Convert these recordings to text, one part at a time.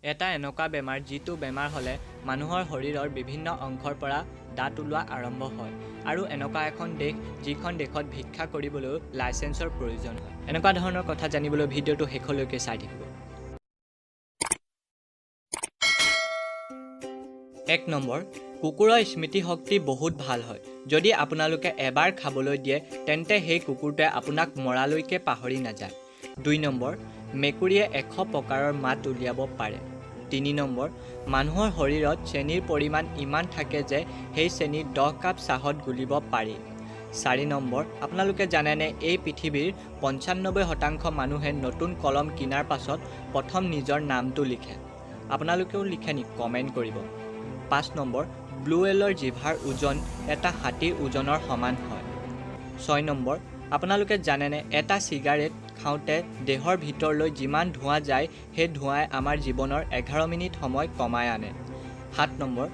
এটা এনেকুৱা বেমাৰ, যিটো বেমাৰ হ'লে মানুহৰ শৰীৰৰ বিভিন্ন অংশৰ পৰা দাঁত ওলোৱা আৰম্ভ হয় আৰু এনেকুৱা এখন দেশ, যিখন দেশত ভিক্ষা কৰিবলৈও লাইচেঞ্চৰ প্ৰয়োজন হয়। এনেকুৱা ধৰণৰ কথা জানিবলৈ ভিডিঅ'টো শেষলৈকে চাই থাকিব। 1 নম্বৰ, কুকুৰৰ স্মৃতিশক্তি বহুত ভাল হয়। যদি আপোনালোকে এবাৰ খাবলৈ দিয়ে, তেন্তে সেই কুকুৰটোৱে আপোনাক মৰালৈকে পাহৰি নাযায়। 2 নম্বৰ, মেকুৰীয়ে 100 প্ৰকাৰৰ মাত উলিয়াব পাৰে। 3 নম্বৰ, মানুহৰ শৰীৰত চেনিৰ পৰিমাণ ইমান থাকে যে সেই চেনি 10 কাপ চাহত গুলিব পাৰি। 4 নম্বৰ, আপোনালোকে জানেনে এই পৃথিৱীৰ 95% মানুহে নতুন কলম কিনাৰ পাছত প্ৰথম নিজৰ নামটো লিখে? আপোনালোকেও লিখে নি? কমেণ্ট কৰিব। 5 নম্বৰ, ব্লু ৱেলৰ জিভাৰ ওজন এটা হাতীৰ ওজনৰ সমান হয়। 6 নম্বৰ, আপোনালোকে জানেনে এটা চিগাৰেট খাওঁতে দেহৰ ভিতৰলৈ যিমান ধোঁৱা যায়, সেই ধোঁৱাই আমাৰ জীৱনৰ 11 মিনিট সময় কমাই আনে? 7 নম্বৰ,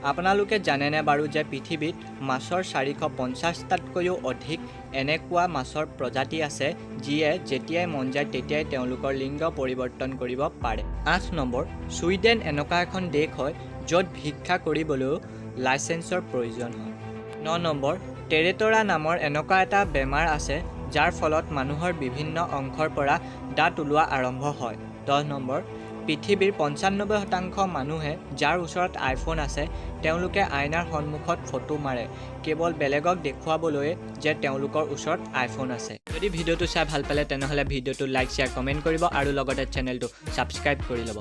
আপোনালোকে জানেনে বাৰু যে পৃথিৱীত মাছৰ 450টাতকৈও অধিক এনেকুৱা মাছৰ প্ৰজাতি আছে, যিয়ে যেতিয়াই মন যায় তেতিয়াই তেওঁলোকৰ লিংগ পৰিৱৰ্তন কৰিব পাৰে? 8 নম্বৰ, ছুইডেন এনেকুৱা এখন দেশ হয়, য'ত ভিক্ষা কৰিবলৈও লাইচেঞ্চৰ প্ৰয়োজন হয়। 9 নম্বৰ, টেৰেটৰা নামৰ এনেকুৱা এটা বেমাৰ আছে, যাৰ ফলত মানুহৰ বিভিন্ন অংশৰ পৰা দাঁত ওলোৱা আৰম্ভ হয়। 10 নম্বৰ, পৃথিৱীৰ 95% মানুহে যাৰ ওচৰত আইফোন আছে, তেওঁলোকে আইনাৰ সন্মুখত ফটো মাৰে কেৱল বেলেগক দেখুৱাবলৈয়ে যে তেওঁলোকৰ ওচৰত আইফোন আছে। যদি ভিডিঅ'টো চাই ভাল পালে, তেনেহ'লে ভিডিঅ'টো লাইক, শ্বেয়াৰ, কমেণ্ট কৰিব আৰু লগতে চেনেলটো ছাবস্ক্ৰাইব কৰি ল'ব।